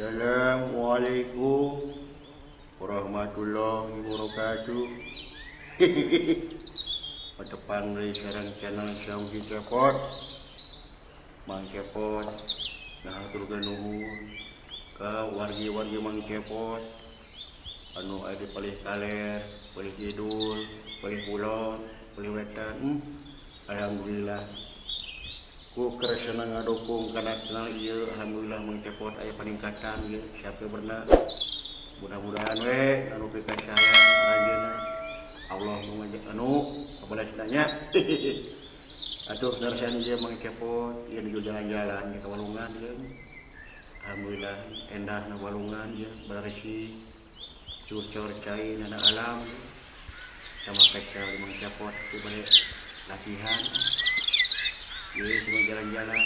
Assalamualaikum warahmatullahi wabarakatuh. Patepang deui sareng channel Syaugi Cepot. Mang Cepot nah haturkeun nuhun ka wargi-wargi Mang Cepot anu aya di palih kaler, palih kidul, palih kulon, palih wetan. Alhamdulillah ku keresena ngadukung kana channel ieu, alhamdulillah Mang Cepot aya peningkatan ieu siapa bener. Mudah-mudahan we anu pikasayang aranjeunna Allah nu ngajak anu kabalasna nya. Atuh narasan ieu Mang Cepot ieu nuju jalan-jalan ka walungan ieu. Alhamdulillah endahna walungan ieu baresi cucor cai nana alam sama pecel Mang Cepot ieu bade latihan. Ieu cuma jalan-jalan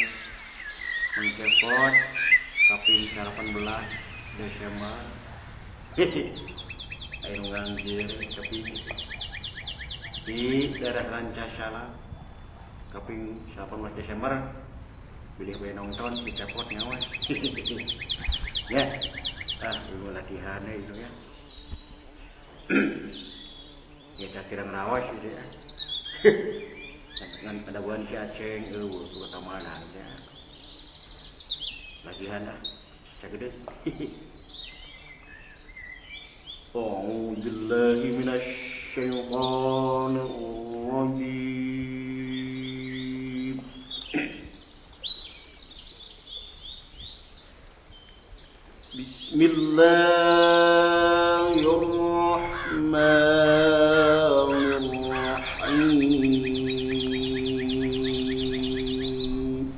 Mang Cepot kaping 18 Desember. Ayo nganggir kaping di daerah Rancasala kaping 18 Desember bilih we nonton di Cepot nyawa. Ya, ah dulu latihan itu ya. Ya cakirang rawas gitu ya. Dengan ada buan si Aceng eueuh keutamaan ya. Latihan lah cagede. A'udzu billahi minasyaitonir rajim. Bismillahirrahmanirrahim.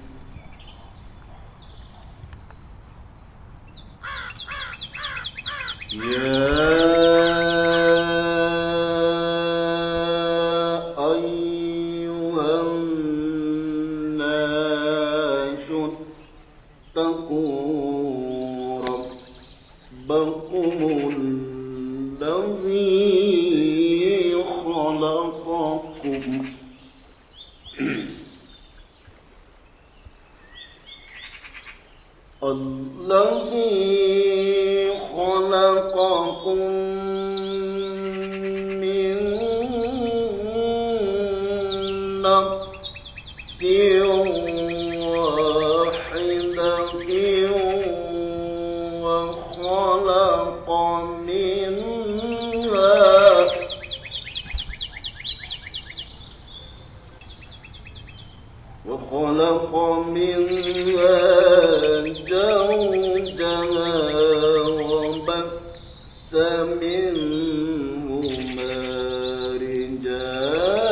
Ya ayyuhan nasu taqu rabbakumul ladzi khalaqakum alladzi khalaqakum min nafsin wahidatin wa khalaqa minha zawjaha wa منهما رجالا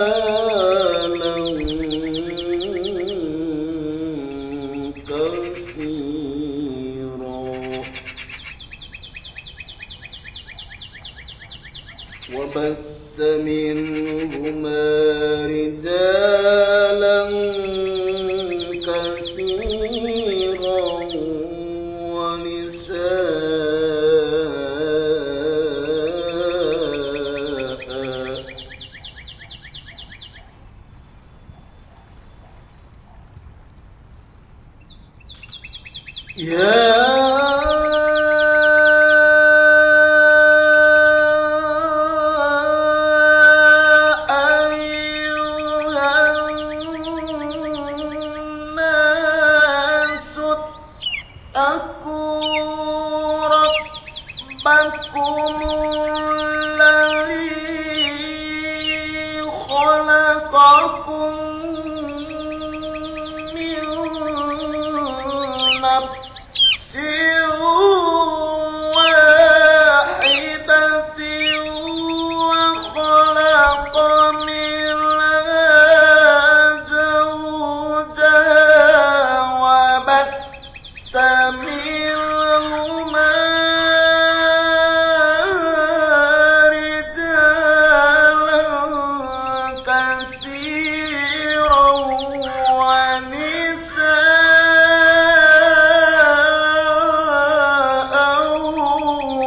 كثيرا وبث منهما رجالا كثيرا ونساء. يا أيها الناس اتقوا ربكم الذي خلقكم من نفس واحدة وخلق منها زوجها وبث منهما رجالا كثيرا ونساء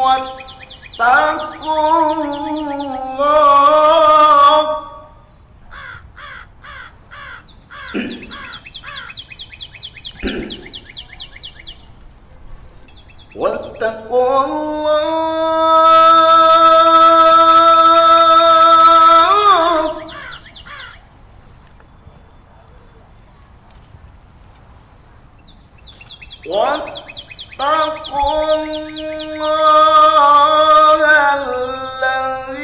واتقوا الله واتقوا الله واتقوا الله الذي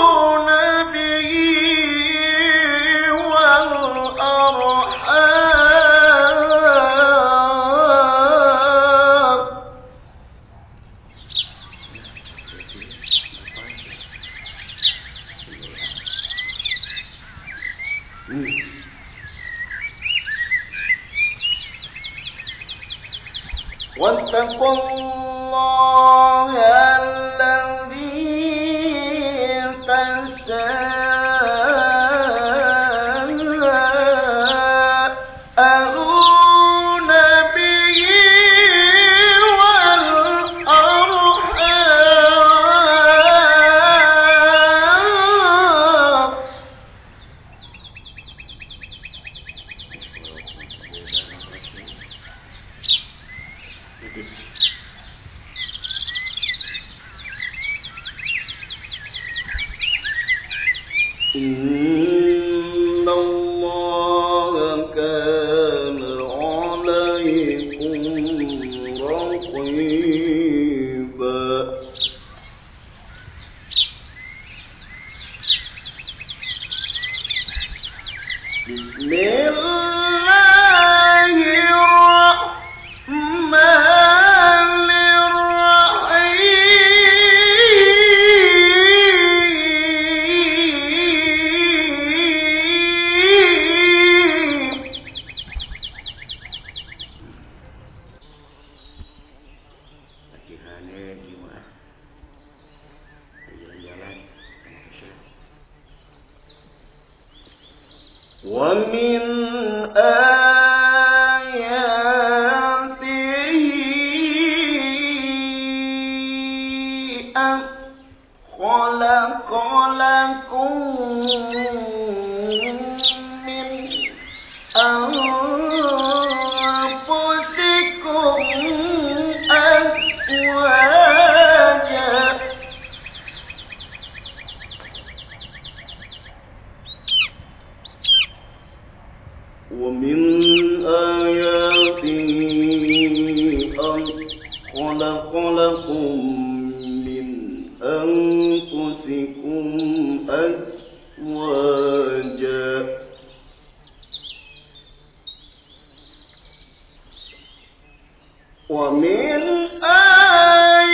تساءلون به والأرحام واتقوا الله الذي تساءلون به والأرحام إن الله كان عليكم رقيبا. بسم الله الرحمن الرحيم. ومن آياته أن خلق لكم من أنفسكم أزواجا ومن آياته أن خلق لكم من أنفسكم أزواجا ومن آياته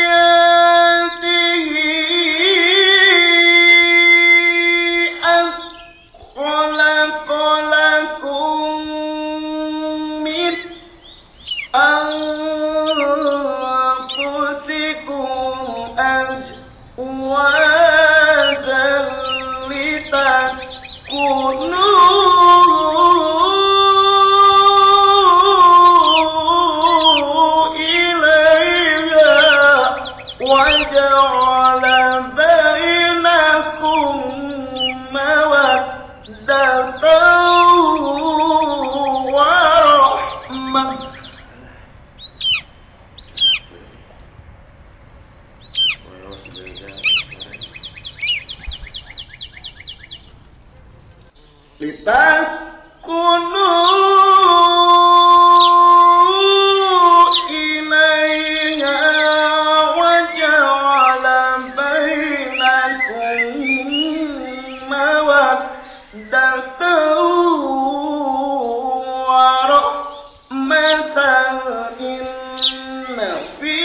أن خلق لكم من أنفسكم أزواجا لتسكنوا إليها وجعل بينكم مودة ورحمة. لتسكنوا إليها وجعل بينكم مودة ورحمة إن في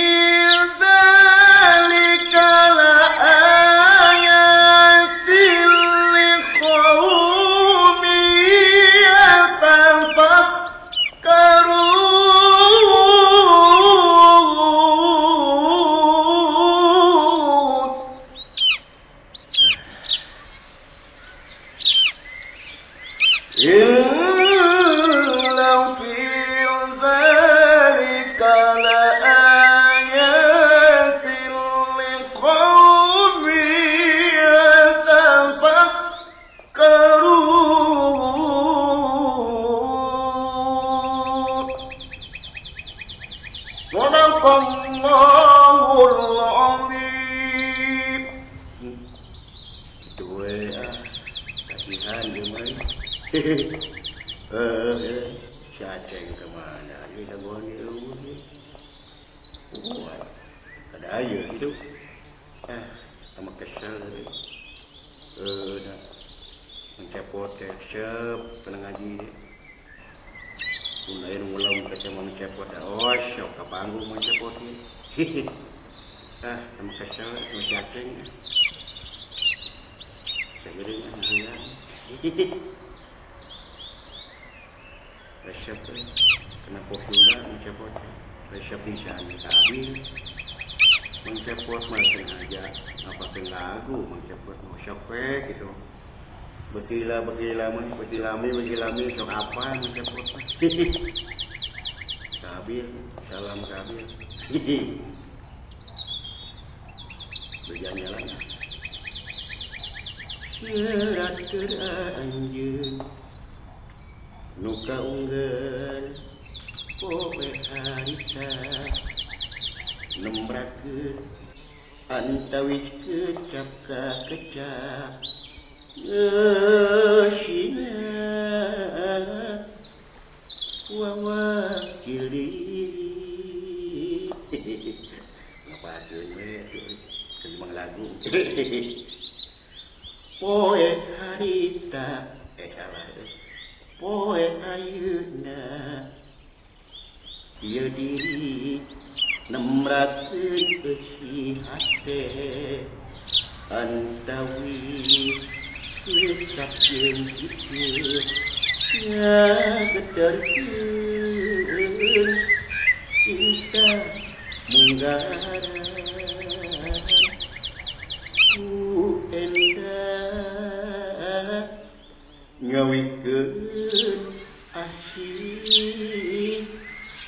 ذلك لآيات لقوم يتفكرون. إن في ذلك لآيات لقوم يتفكرون. pisan ieu mah. Si Aceng ka mana ieu dagoan ieu eueuh. Ada aja gitu. Ah, sama kesel. Dah. Mang Cepot teh resep kana ngaji. Mun aya nu ngulam ka Mang Cepot dah, oh sok ka panggung Mang Cepot ieu. Ah, sama kesel sama si Aceng. Sageureung hayang. Resep kena pokuna Mang Cepot. Resep pisan tabi. Mang Cepot mah sengaja ngapakeun lagu Mang Cepot mah sok we gitu. Beki lama beki lami sok apa Mang Cepot mah. Kabil, salam kabil. Berjalan-jalan. Serat keur anjeun nu kaunggeul poe harita nembrakeun antawis kecap ka kecap geusina wawakili. Ngapakeun we atuh lagu. Poe harita salah poe ayeuna ieu diri nembrakeun eusi hate antawis kecap jeung kieu ngageterkeun cinta munggaran ku endah ngawikeun asih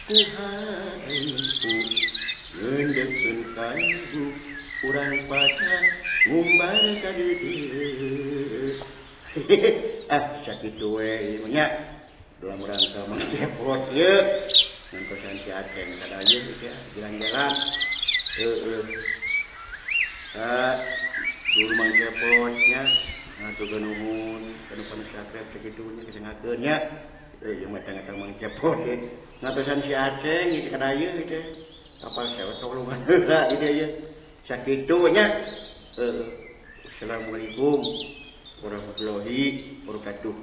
ku harimpu ngeundekeun kanggo urang pada ngumbar ka dieu. Ah, sakitu we ieu nya dalam rangka Mang Cepot ieu ngantosan si Aceng kada ieu gitu ya jalan-jalan. Heeh. Ah, dulu Mang Cepot nya ngatur nuhun kanu panu sakrep sakitu nya kesengakeun nya. Ieu mah tang Mang Cepot ngantosan si Aceng gitu kada ieu gitu. Kapal sewet tolongan heula gitu ieu. Sakitu nya. Assalamualaikum warahmatullahi wabarakatuh.